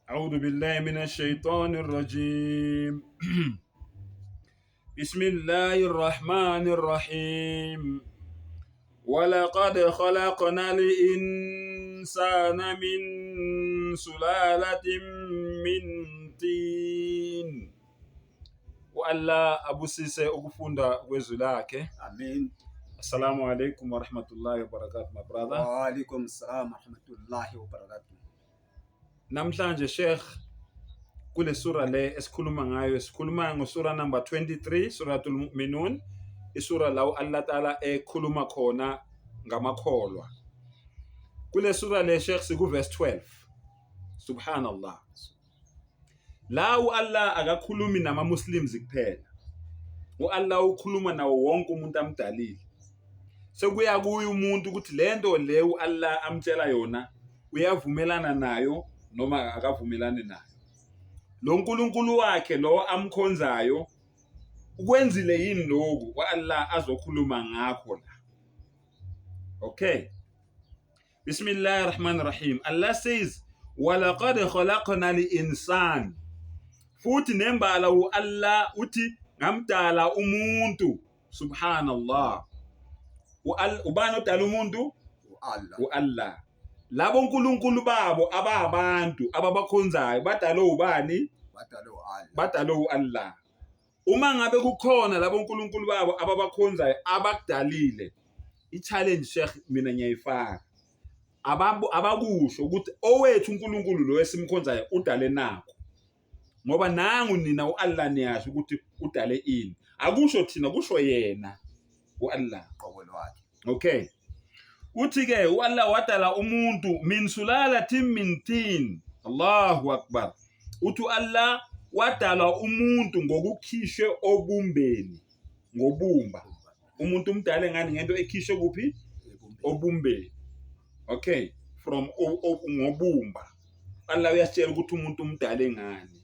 أعوذ بالله من الشيطان الرجيم. بسم الله الرحمن الرحيم. ولقد خلقنا الإنسان من سلالة من طين. U-Allah abusise ukufunda kwezwi lakhe. Amen. Assalamu alaikum wa rahmatullahi wa barakatuh, my brother. Wa alaikum salam wa rahmatullahi wa barakatuh. Namhlanje, Sheikh, kule sura le esikhuluma ngayo, sikhuluma ngosura number 23, Suratul Mu'minun, isura la u-Allah Ta'ala ekhuluma khona ngamakholwa. Kule sura le, Sheikh, siku verse 12. Subhanallah. La u-Allah akakhulumi nama-Muslims kuphela. U-Allah ukhuluma nawo wonke umuntu amdalile. Sekuya kuye umuntu ukuthi lento le u-Allah amtshela yona uyavumelana nayo noma akavumelani nayo. Lo nkulunkulu wakhe lo amkhonzayo ukwenzile yini lokhu u-Allah azokhuluma ngakho la. Okay. Bismillahir Rahmanir Rahim. Allah says, "Walaqad khalaqna al-insan." Futhi nembala u-Allah uthi ngamdala umuntu. Subhanallah. Ubani odala umuntu? U-Allah. U-Allah. Labo nkulunkulu babo ababantu ababakhonzayo badalwe ubani? Badalwe u-Allah. Badalwe u-Allah. Uma ngabe kukhona labo nkulunkulu babo ababakhonzayo abakudalile, i-challenge, Sheikh, mina ngiyayifaka. Abakusho ukuthi owethu uNkulunkulu lo esimkhonzayo udale nakho. Ngoba nangu nina u-Allah niyasho ukuthi udale ini. Akusho thina, kusho yena u-Allah. Qobo lwakhe. Okay. Uthi ke u-Allah wadala umuntu min sulalatin min tin. Allahu Akbar. Uthi u-Allah wadala umuntu ngokukhishwe obumbeni, ngobumba. Umuntu umdale ngani? Ngento ekhishwe kuphi? Obumbeni. Okay, from ngobumba. Allah uyasitshela ukuthi umuntu umdale ngani.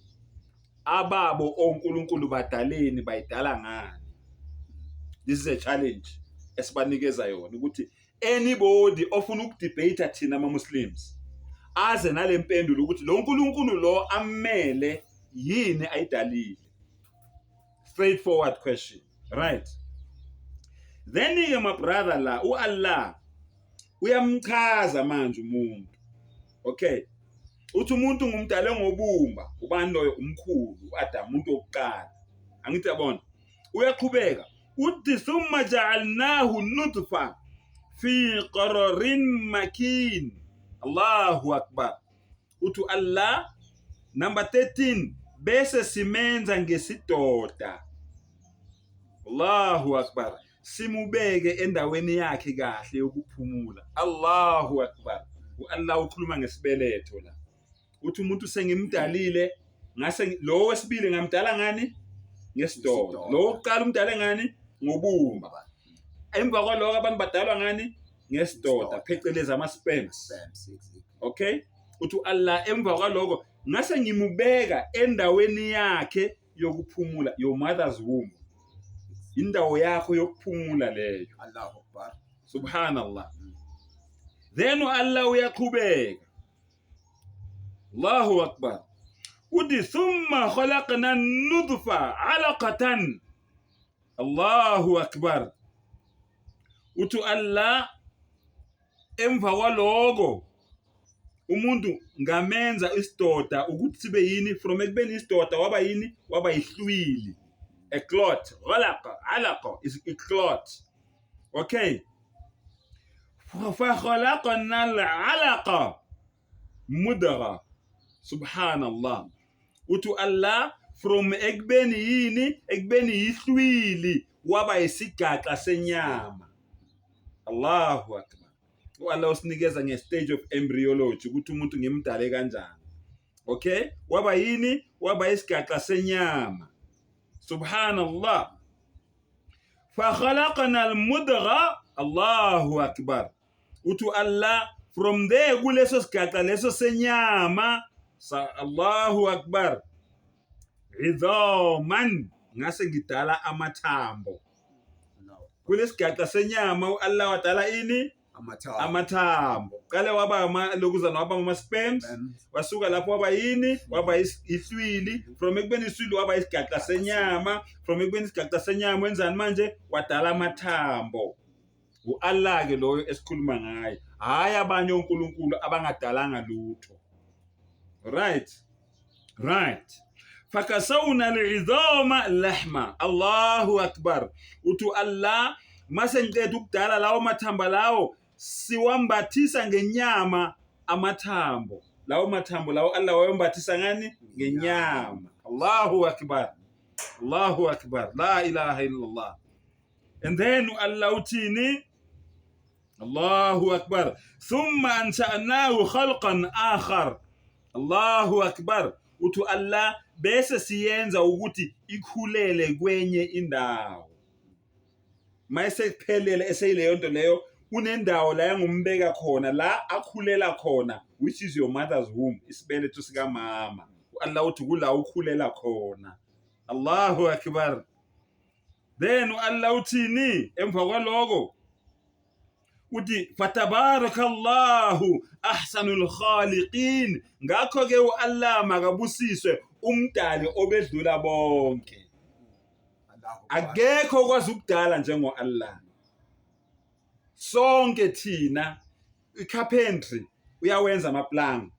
Ababo onkulunkulu badaleni, bayidala ngani? This is a challenge esibanikeza yona ukuthi anybody ofuna ukudebate thina ama-Muslims aze nale mpendulo ukuthi lo nkulunkulu lo amele yini ayidalile. Straightforward question, right? Then ke, my brother, la u-Allah uyamchaza manje umuntu. Okay, uthi umuntu ngumdale ngobumba. Ubani loyo? Umkhulu uAdam, umuntu wokuqala, angithi yabona? Uyaqhubeka uthi, thumma ja'alnahu nutfa fi qararin makin. Allahu Akbar. Uthi Allah, number 13, bese simenza ngesidoda. Allahu Akbar. Simubeke endaweni yakhe kahle yokuphumula. Allahu Akbar. U-Allah ukhuluma ngesibeletho la. Uthi umuntu sengimdalile ngase lo wesibili ngamdala ngani? Ngesidoda. Lo wokuqala umdale ngani? Ngobumba. Emva kwaloko abantu badalwa ngani? Ngesidoda, phecelezi ama-sperms. Sperms, exactly. Okay, uthi u-Allah emva kwaloko ngase ngimubeka endaweni yakhe yokuphumula, your mother's womb, indawo yakho yokuphumula leyo. Allahu Akbar. Subhanallah. Then u-Allah uyaqhubeka. Allahu Akbar. Uthi, thumma khalaqna nutfa alaqatan. Allahu Akbar. Uthi Allah emva kwaloko umuntu ngamenza isidoda ukuthi sibe yini? From ekubeni isidoda waba yini? Waba yihlwili, a clot. Alaqa, alaqa is a clot. Okay, fa khalaqna al-alaqa mudgha. Subhanallah. Uthi Allah from ekubeni yini? Ekubeni yihlwili waba isigaxa senyama. Allahu Akbar. U-Allah usinikeza nge-stage of embryology ukuthi umuntu ngimdale kanjani. Okay, waba yini? Waba isigaxa senyama. Subhanallah. Fakhalaqna almudgha. Allahu Akbar. Uthi Allah from there kuleso sigaxa leso senyama sa, Allahu Akbar, idhaman, ngase ngidala amathambo. Kulesigaxa senyama u-Allah wadala ini? Amathambo. Amathambo. Qale waba lokuzana, waba ama-sperms, wasuka lapho waba yini? Waba ihlwili. From ekubeni ihlwili waba isigaxa senyama. From ekubeni isigaxa senyama wenzani manje? Wadala amathambo. U-Allah ke loyo esikhuluma ngaye, hhayi abanye onkulunkulu abangadalanga lutho. Right, right. Fakasawna al-idhama lahma. Allahu akbar. Uthi Allah, mase ngiqeda ukudala lawo mathamba lawo, siwambathisa ngenyama amathambo lawo. Mathambo lawo Allah wayombathisa ngani? Ngenyama. Allahu akbar, Allahu akbar, la ilaha illallah. And then Allah uthini? Allahu akbar. Thumma ansha'nahu khalqan akhar. Allahu akbar. Uthi Allah, bese siyenza ukuthi ikhulele kwenye indawo. Mayesekuphelele eseyileyo nto leyo, unendawo la engumbeka khona, la akhulela khona, which is your mother's womb, isibeletho sikamama. U-Allah uthi kula ukhulela khona. Allahu akbar. Then u-Allah uthini emva kwaloko? Uthi fatabarakallahu ahsanul khaliqin. Ngakho-ke u-Allah makabusiswe, umdali obedlula bonke. Akekho okwazi ukudala njengo-Allah. Sonke thina, i-carpentry uyawenza amaplanga,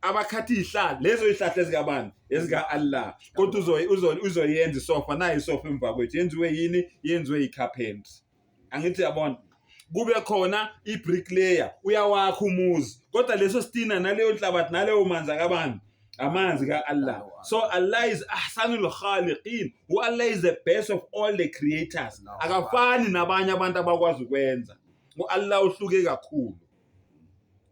abakhathi izihlahla, lezo izihlahla ezikabani? Ezika-Allah. Kodwa uzoyenza isofa. Nayo isofa emva kwethu yenziwe yini? Yenziwe i-carpentry, angithi yabona? Kube khona i-bricklayer, uyawakha umuzi, kodwa leso sitina naleyo nhlabathi naleyo manzi akabani? Amanzi ka-Allah. So Allah is ahsanul khaliqin. U-Allah is the best of all the creators. Akafani nabanye abantu abakwazi ukwenza. U-Allah uhluke kakhulu.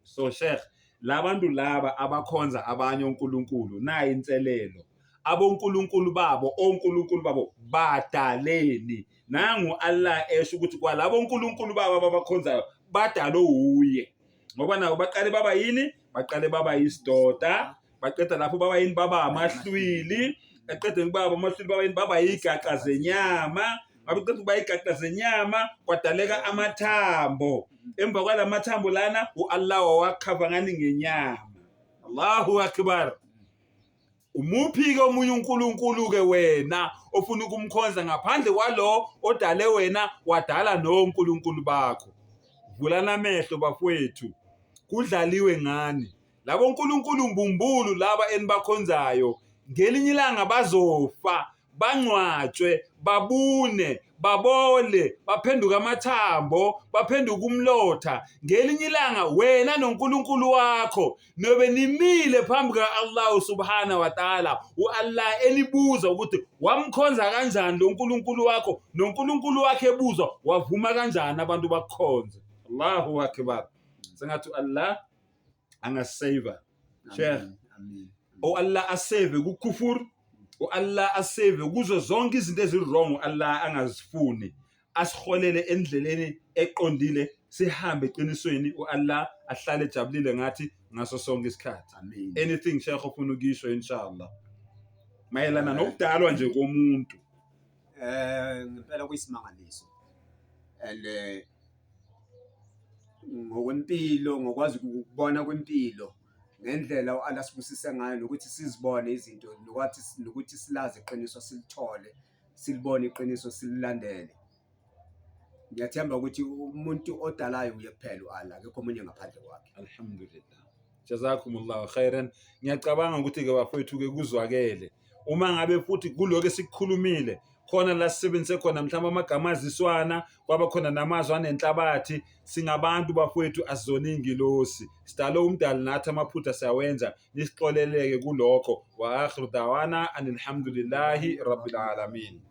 So sheikh, labantu laba abakhonza abanye onkulunkulu, nayi inselelo. Abonkulunkulu babo, onkulunkulu babo badaleni? Nangu Allah esho ukuthi kwalabo onkulunkulu babo ababakhonzayo badalwe uye, ngoba nabo baqale baba yini? Baqale baba yisidoda. Baqeda lapho baba yini? Baba amahlwili. Aqeda baba amahlwili, baba yini? Baba yigaxa zenyama. Baqeda ukuba yigaxa zenyama, kwadaleka amathambo. Emva kwala mathambo lana, u-Allah wawakhava ngani? Ngenyama. Allahu akbar. Umuphi-ke omunye uNkulunkulu-ke wena ofuna ukumkhonza ngaphandle kwalo odale wena, wadala nonkulunkulu bakho? Vulana amehlo bafowethu, kudlaliwe ngani. Labo nkulunkulu mbumbulu laba enibakhonzayo, ngelinye ilanga bazofa, bangcwatshwe, babune, babole, baphenduke amathambo, baphenduke umlotha. Ngelinye ilanga wena noNkulunkulu wakho nobe nimile phambi ka-Allah subhana wa ta'ala, u-Allah elibuza ukuthi wamkhonza kanjani lo nkulunkulu wakho, noNkulunkulu wakhe ebuzwa wavuma kanjani abantu bakukhonze. Allahu akbar. Sengathi u-Allah angasave, Sheikh. Amin. U-Allah asave kukufur, u-Allah asave kuzo zonke izinto ezi-wrong u-Allah angazifuni, asiholele endleleni eqondile, sihambe eqinisweni, u-Allah ahlale ejabulile ngathi ngaso sonke isikhathi. Amin. Anything, Sheikh, ofuna ukisho inshallah mayelana nokudalwa nje komuntu? Ngempela kuyisimangaliso. And ngokwempilo, ngokwazi ukubona kwempilo, ngendlela u-Allah sibusise ngayo nokuthi sizibone izinto, nokwathi nokuthi silazi iqiniso, silithole, silibone iqiniso, sililandele. Ngiyathemba ukuthi umuntu odalayo uye kuphela u-Allah, akekho omunye ngaphandle kwakhe. Alhamdulillah, jazakumullahu khairan. Ngiyacabanga ukuthi-ke bafowethu-ke kuzwakele. Uma ngabe futhi kulokhu esikukhulumile khona la sisebenzise khona mhlawumbe amagama aziswana, kwaba khona namazwi anenhlabathi, singabantu bafowethu, asizona iy'ngilosi, sidale umdali, nathi amaphutha siyawenza, nisixoleleke kulokho. Wa akhiru dawana anilhamdulillahi rabbil alamin.